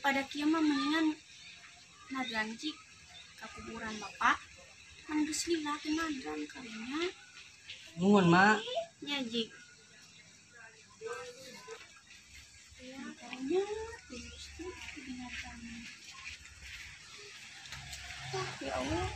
Daripada kieu mah mendingan nadran cik ka kuburan bapak. Kan geus lila teh nadran kalinya. Nuhun, Mak. Nya jik. Ya, kalinya terus tuh binatang. Ah, ya Allah.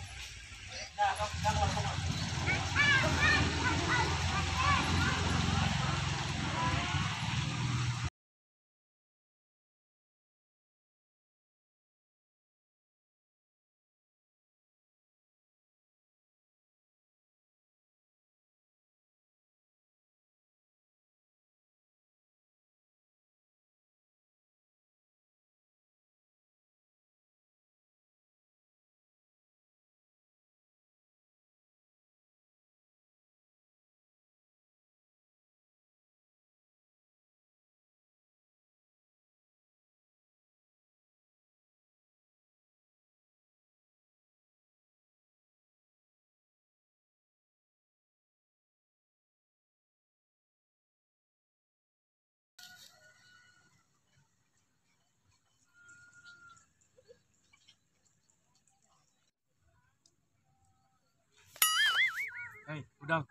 Hei, udang.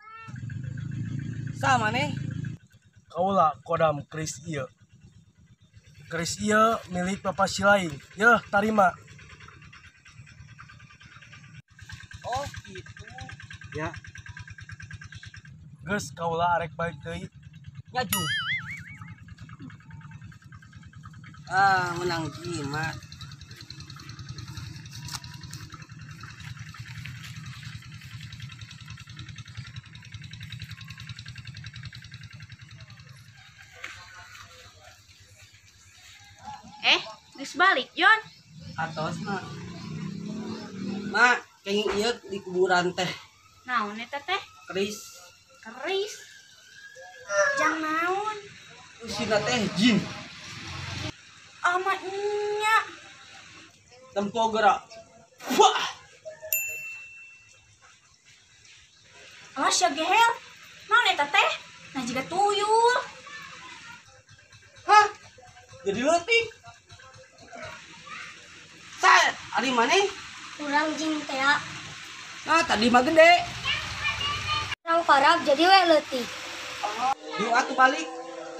Sama nih. Kaula kodam keris ieu. Keris ieu milik Bapak Silaing. Yeuh, tarima. Oh, gitu. Ya. Geus kaula arek balik deui. Nyaju. Ah, menang jimat. Geus balik, Jon. Atos, Mak. Mak, kenging ieu di kuburan teh. Naon eta teh? Keris. Keris. Jang naon? Usina teh jin. Ama nya. Tempo gerak. Wah. Alas ya gehel. Naon eta teh? Nah jiga tuyul. Hah? Jadi leutik. Ari maneh? Urang jin teh. Nah, tadi mah gede. Urang parab jadi we leutik. Yuk atuh balik.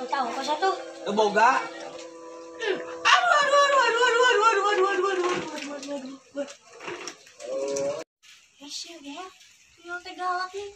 Teu tahu kos atuh. Teu boga. Aduh aduh aduh aduh aduh aduh aduh aduh aduh aduh aduh aduh. Hese ge. Tuyul teh galak nih.